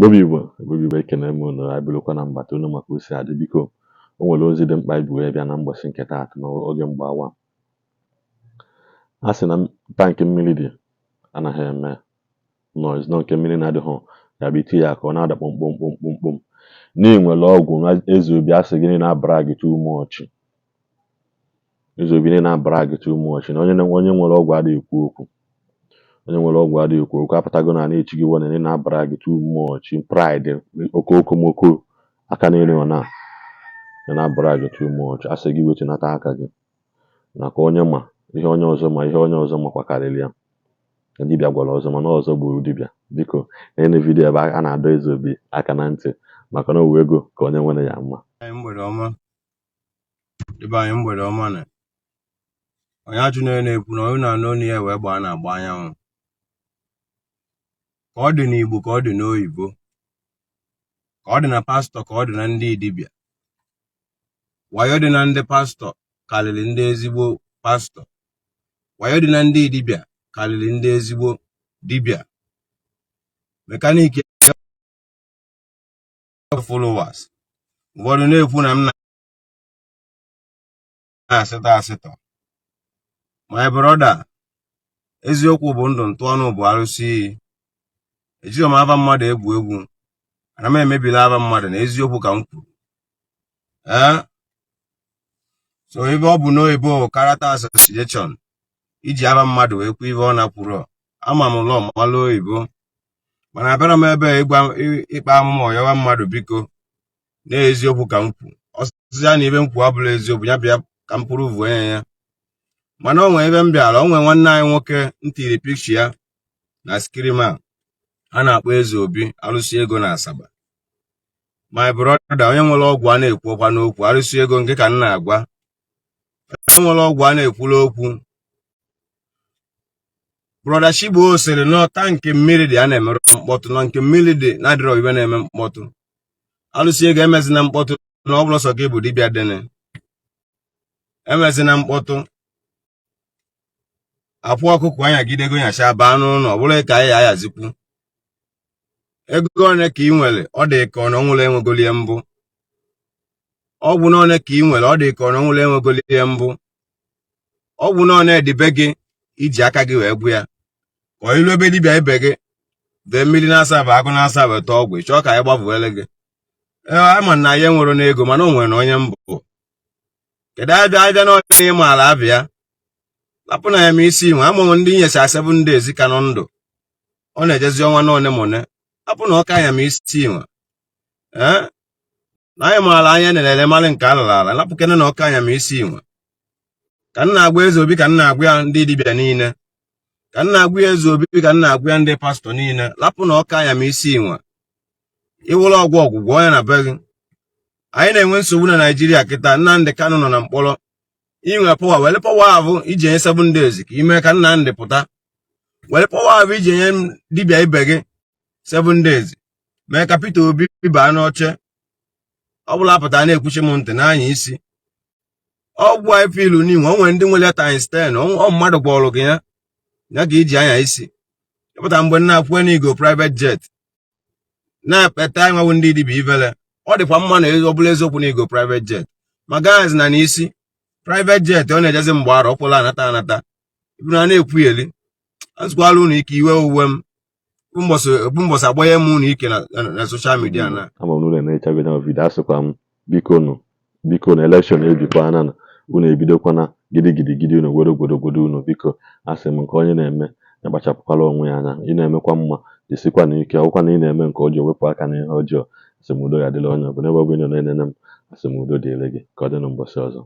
Igbo bụ Igbo, Igbo bụ Igbo, ekene m unu. Abịrụkwa na mbata unu maka o si adị. Biko, o nwere ozi dị mkpa ibu wee bịa na mbọchị nke taata n'oge mgbawa. A sị na tank mmiri dị anaghị eme noise, nọ nke mmiri na-adịghị ya bụ iti ya ka ọ na-ada kpọmkpọm kpọmkpọm kpọm. Na ị nwere ọgwụ Eze Obi, asị gịnị na-abara gị too much. Eze Obi na-abara gị too much na onye nwere ọgwụ adịghị ekwu okwu. Onye nwere ọgwụ adịghị ekwu okwu. Apụtago na na-echi gị warning, ị na-abara gị too much pride, oke okomoko aka n'elu, ọ na ị na-abara gị too much. Asị gị wetunata aka gị nakwa onye ma ihe onye ọzọ ma ihe onye ọzọ makwa karịrị ya. Dibịa gwara ọzọ mana ọzọ gburu dibịa. Biko, na video ebe a na-adọ Eze Obi aka na ntị maka na owu ego ka onye nwere ya mma. Anyị mgbede ọma, debe anyị mgbede ọma. Na onye ajụ na na-ekwu na onye na-anụ onu ya wee gbaa na-agba anyanwụ, ka ọ dị n'Igbo, ka ọ dị n'oyibo, ka ọ dị na pastọ, ka ọ dị na ndị dibịa. Wayo dị na ndị pastọ karịrị ndị ezigbo pastọ. Wayo dị na ndị dibịa karịrị ndị ezigbo dibịa. Mechanic followers ụfọdụ na-ekwu na m na-asịtọ asịtọ. My brother, eziokwu bụ ndụ, ntụ ọnụ bụ arụsị iyi. Ejighị m aba mmadụ egwu egwu, ana m emebila aba mmadụ na eziokwu ka m kwuru. Ee, so ebe ọ bụ n'oyibo character assassination, iji aba mmadụ wee kwuo ibe ọ na-kwuru. Ama m lọ mmalụ oyibo, mana abịara m ebe ịgwa ịkpa amụma ọyọwa mmadụ. Biko, na eziokwu ka m kwu. Ọsịsị ya na ibe m kwu abụla eziokwu, ya bịa ka m pụrụ vuo ya ya. Mana o nwee ebe m bịara, o nwee nwanne anyị nwoke m tiri pikcha ya na screen a, a na-akpọ Eze Obi, arụsị ego na Asaba. My brother, onye nwere ọgwụ a na-ekwu ọkwa n'okwu arụsị ego nke ka m na-agwa. Onye nwere ọgwụ a na-ekwula okwu. Brother Chigbo sịrị nọ tank mmiri dị a na-emerụ mkpọtụ, nọ nke mmiri dị na-adịrọ ibe na-eme mkpọtụ. Alụsị ego, emezina mkpọtụ na ọ bụrụ sọ gị bụ dibịa dịnị. Emezina mkpọtụ. Akwụ ọkụkọ anyagidego nyacha baa n'ụlọ, ọ bụrụ ka anyị ayazikwu ego one ka ị nwere, ọ dị ka ọ na nwere enwegolie mbụ. Ọgwụ n'one ka ị nwere, ọ dị ka ọ na nwere enwegolie mbụ. Ọgwụ n'one dịbe gị iji aka gị wee gwụ ya, ka ọ ilu ebe dibịa ibe gị dee mmiri na-asa bụ agụ na-asa weta ọgwụ. Ị chọọ ka anyị gbavuele gị? Ee, ama na ya nwere n'ego, mana o nwere na onye mbụ. Kedu abịa abịa na onye ịmaala abịa lapụ na ya ma isi nwe amụrụ ndị nyecha 7 days ka nọ ndụ, ọ na-ejezi ọnwa na one ma one. Hapụ na ọka anya ma isi nwe. Ee, na anyị maara anya na-elele mara nke alala ala. Lapụ kene na ọka anya ma isi nwe. Ka m na-agwa Eze Obi, ka m na-agwa ya ndị dibịa niile, ka m na-agwa ya Eze Obi, ka m na-agwa ya ndị pastọ niile, lapụ na ọka anya ma isi nwe. Iwụrụ ọgwụ ọgwụgwọ ya na be gị. Anyị na-enwe nsogbu na Naijiria kịta. Nnamdị Kanụ nọ na mkpọrọ. Inwe power, were power ahụ iji enye 7 days ka ime ka Nnamdị pụta. Were power ahụ iji enye dibịa ibe gị 7 days mee ka Peter Obi baa n'oche. Ọ bụla pụta na-ekwuchi m ntị n'anya isi. Ọgwụ anyị filu n'inwe, o nwere ndị nwere times 10. Ọ mmadụ gwọrọ gị ya, ya ka iji anya isi ịpụta. Mgbe nna akwụkwọ n'igo private jet na-ekpeta enwewo ndị dibịa ivele, ọ dịkwa mma na ọ bụla eziokwu na igo private jet, ma guys na n'isi private jet ọ na-ejezi mgbe arọ ọkwụla anata anata ibu na na-ekwugheli. Azụkwala unu ike iwe uwe m bụ mbọsị agbanye m unu ike na social media na Ama m na unu enechago ya video. Asịkwa m, biko nụ, biko, na election ebikwana na unu ebidokwana gidigidi unu gworo gworo unu. Biko, asị m, nke onye na-eme ya kpachapụkwala onwe ya anya. Ị na-emekwa mma, jisikwa na ike. Ọgwụkwa na ị na-eme nke ọjọọ, wepụ aka n'ihe ọjọọ. Asị m, udo ya adịla onye ọbụla ebe ọ bụla ị nọ na-enene m. Asị m, udo dịrị gị. Ka ọ dị na mbọsị ọzọ.